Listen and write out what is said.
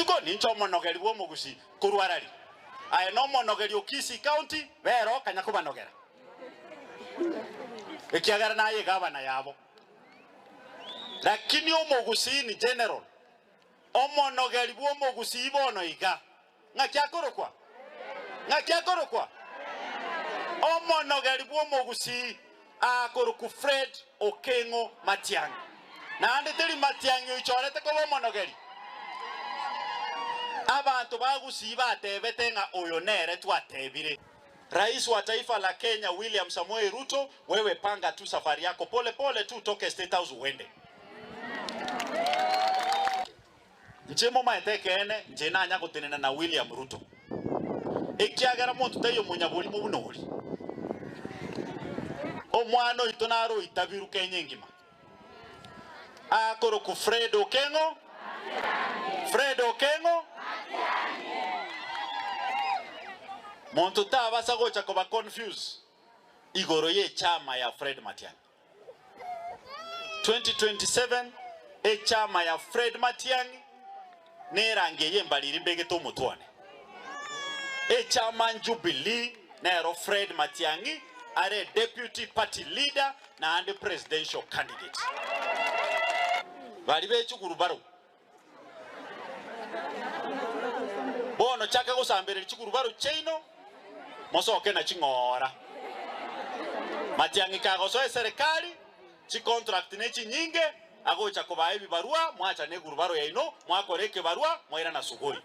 Rituko ninche omonogeri bw'omogusii korwa arari. Aye nomonogeri o Kisii County, bera okanya kobanogera, ekiagera naye egavana yabo. Lakini omogusii in general, omonogeri bw'omogusii bono iga, ng'aki akorokwa? Ng'aki akorokwa? Omonogeri bw'omogusii akorokwa Fred Okeng'o Matiang'i. Naende teri Matiang'i oichorete koba omonogeri. Abanto ba Gusii batebete ng'a oyo nere twatebire. Rais wa taifa la Kenya William Samoei Ruto, wewe panga tu safari yako pole pole tu utoke State House uende. Inche momaete ekeene, inche nanya gotenena na William Ruto, ekiagera monto taiyo omonyaborimo buna oria. Omwana oito nare oitabiru Kenya engima, akorokwa Fred Okeng'o, Fred Okeng'o. Monto tabasa gocha koba confuse igoro y'echama ya Fred Matiang'i. 2027 Echama ya Fred Matiang'i nerangi eye embariri mbegete omotwe one. Echama Jubilee nero Fred Matiang'i are Deputy Party Leader naende Presidential Candidate. Baria bechigurubaru Bono chaka gosambereria chigurubaru chiaino, mosoke na ching'oora. Matiang'i kagosoa eserekari, chicontract ne chinyinge, agocha kobaa ebibarua, mwacha negurubaro yaino, mwakora ekebarua, mwairana suguri.